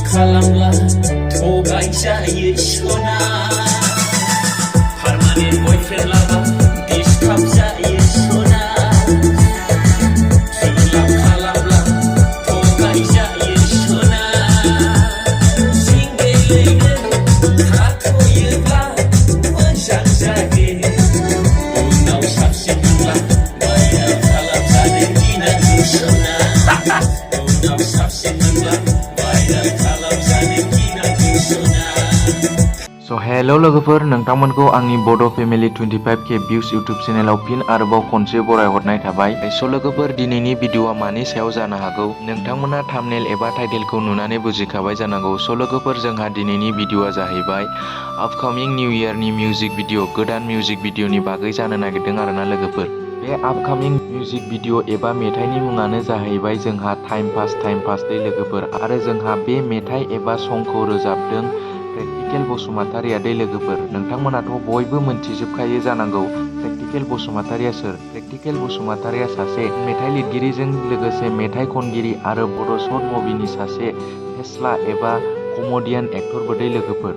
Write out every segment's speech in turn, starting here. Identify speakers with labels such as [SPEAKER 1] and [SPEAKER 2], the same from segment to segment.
[SPEAKER 1] खालामब्ला थगाय जायो सना पार्मानेन्ट बयफ्रेन्ड लाबा डिस्टार्ब जायो सना लभ खालामब्ला थगाय जायो सना सिंगेलैनो थाथ'योब्ला मोजां जागोन उनाव साबसिन मोनब्ला माया खालामजानो गिनांगौ सना उनाव साबसिन मोनब्ला
[SPEAKER 2] हेलो लोगोफोर, नोंथांमोनखौ आंनि Bodo' family 25K views YouTube चेनेलाव फिन आरोबाव खनसे बरायहरनाय थाबाय। लोगोफोर, दिनैनि भिडिअआ मानि सायाव जानो हागौ नोंथांमोना थाम्बनेल एबा टाइटेलखौ नुनानै बुजिखाबाय जानांगौ। लोगोफोर, जोंहा दिनैनि भिडिअआ जाहैबाय आपकामिं निउ इयारनि मिउजिक भिडिअ, गोदान मिउजिक भिडिअनि बागै जानो नागिरदों आरोना लोगोफोर। बे आपकामिं मिउजिक भिडिअ एबा मेथाइनि मुङानो जाहैबाय जोंहा टाइम पास दै लोगोफोर, आरो जोंहा बे मेथाइ एबा संखौ रोजाबदों प्रेक्टिकेल बसुमतारिया दै लोगोफोर। नोंथांमोनाथ' बयबो मोनथिजोबखायो जानांगौ प्रेक्टिकेल बसुमतारिया सोर। प्रेक्टिकेल बसुमतारिया सासे मेथाइ लिरगिरिजों लोगोसे मेथाइ खनगिरि आरो बड' शर्ट मुभिनि सासे फेस्ला एबा कमेडियान एक्टरबो दै लोगोफोर।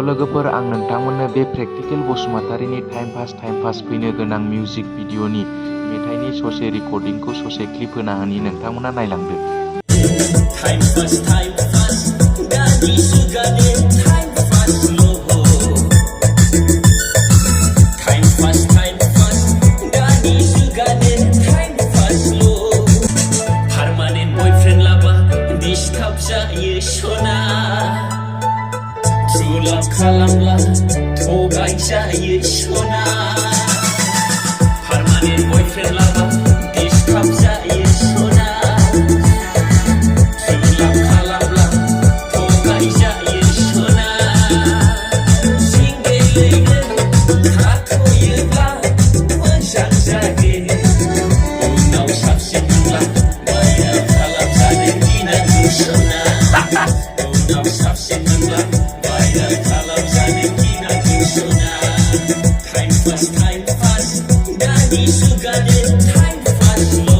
[SPEAKER 2] लोगोफोर, आं नोंथांमोननो बे प्रेक्टिकेल बसुमतारिनि टाइम पास फैनो गोनां मिउजिक भिडिअनि मेथाइनि ससे रेकर्डिंखौ ससे क्लिप होना होनि, नोंथांमोना नायलांदो।
[SPEAKER 1] लभ खालामब्ला थगाय जायो सना पार्मानेन्ट बयफ्रेन्ड लाबा डिस्टार्ब जायो सना लभ खालामब्ला थगाय जायो सना सिंगेलैनो थाथ'योब्ला मोजां जागोन उनाव साबसिन मोनब्ला माया खालामजानो गिनांगौ सना उनाव साबसिन मोनब्ला खालामजानो गिनांगौ सना टाइम पास दानि जुगानो टाइम पासल'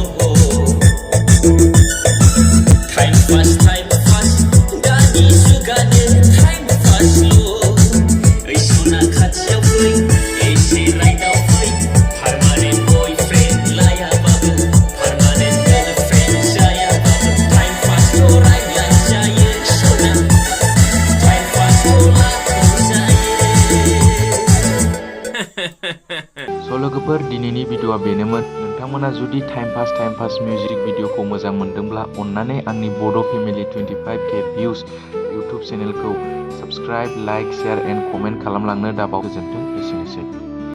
[SPEAKER 1] टाइम पास दानि जुगानो टाइम पासल' ओइ सना खाथियाव फै एसे राइदाव फै पार्मानेन्ट बयफ्रेन्ड लायाबाबो पार्मानेन्ट गार्लफ्रेन्ड जायाबाबो टाइम पासल' रायज्लायजायो सना टाइम पासल'
[SPEAKER 2] लोगोफोर, दिनैनि भिडिअआ बेनोमोन। नोंथांमोना जुदि टाइम पास मिउजिक भिडिअखौ मोजां मोनदोंब्ला अन्नानै आंनि Bodo' family 25K views YouTube चेनेलखौ subscribe, like, share and comment खालामलांनो दाबाव। गोजोन्थों।